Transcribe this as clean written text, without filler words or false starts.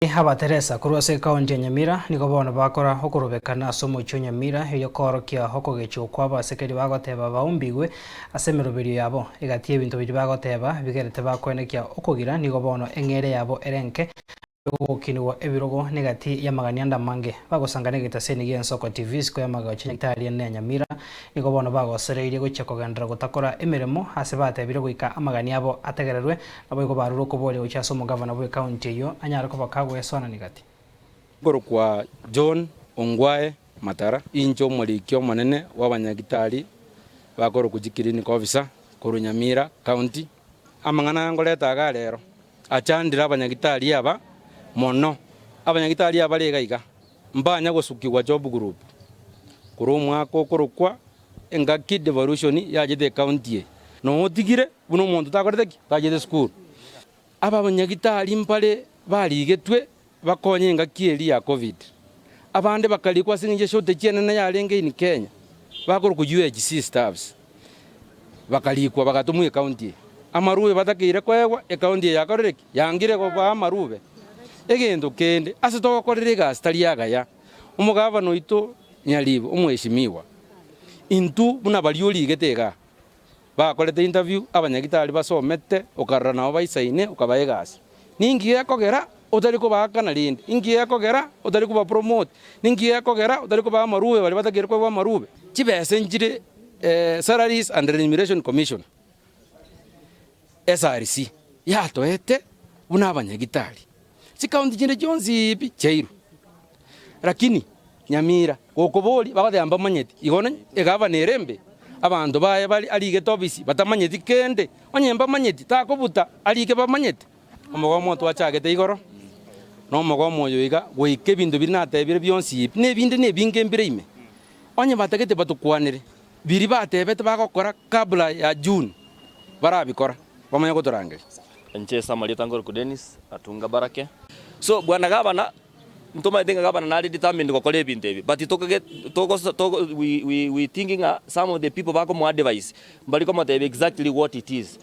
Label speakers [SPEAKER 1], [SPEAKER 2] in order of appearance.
[SPEAKER 1] Abateresa korwa ase ekaunti ya Nyamira nigo bono bakora okorobekana ase omochie o Nyamira erio koorokia okogechwa kw'abasekeri bagoteba baombigwe ase emeroberio yabo. Egati y'ebinto biria bagoteba bigerete bakoenekia okogira nigo bono eng'eria yabo ere enke yogokinigwa ebirogo negati y'amagani ande amange. Bagosangana egetaseni gi'Ensoko TV isiko y'amagocho Nyagetari ene ya Nyamira nigo bono bagosereirie gochia kogenderera gotakora emeremo ase batebire goika amagani abo ategererwe Naboigo barure okoboria gochia ase omogavana bw'ekaunti eyio anyare koba kagoesoanania gati.
[SPEAKER 2] Nkorokwa John Ongwae Matara, inche omoriki omonene bw'abanyagitari bakorokwa chiclinic officer korwa Nyamira County. Amang'ana aya nkoreta iga rero achandire abanyagitari aba mono. Abanyagitari aba bare iga iga mbanya gosukigwa job group korwa omwaka okorokwa engaki devolution yachete ecounty eye. Notigire buna omonto takorete ki? Tachete esukuru. Abanyagitari mbare barigetwe bakonye engaki eria ya Covid. Abande bakarikwa ase eng'encho eshortage enene yarenge in Kenya, bakorokwa UHC staffs, bakarikwa bagatomwa ecounty eye. Amarube batakeire koegwa, ecounty eye yakorire ki? Yangire kobaa amarube. Egento kende, ase togokorera egasi tari agaya, omogavana oito Nyaribo, omweshimiwa, intwe buna baria origete igaa, Bakorete interview abanyagitari basomete okarora nabo baisaine okabaa egasi. Ninki gekogera otari kobaakana rende? Inki gekogera otari koba promote? Ninki gekogera otari kobaa amarube baria batakeire koegwa amarube? Chibesa nchire Salaries and Remuneration Commission, SRC, yatoete buna abanyagitari. Chikaunti chinde chionsi pi chiairwe. Lakini Nyamira gokoboria bagoteba mbamanyeti, igo nonye egavana ere embe, abanto baye bare arigete ofisi batamanyeti kende, onye mbamanyeti takobuta arike bamanyete. Omogomo twachagete igoro, na omogomo oyo iga goika ebinto biria natebire bionsi ebi, na ebinde na ebinge mbire ime. Onye batagete batokwanere, biria batebete bagokora kabla ya June, barabikora, bamanye gotorangeria.
[SPEAKER 3] Inche ase amarieta nkorokwa Dennis Atunga Barake. So bwana gavana, ntomaete ng'a gavana nare determined gokora ebinto ebi but tokage togosa togo we we we think ng'a some of the people bakomoa advice mbari komotebia exactly what it is.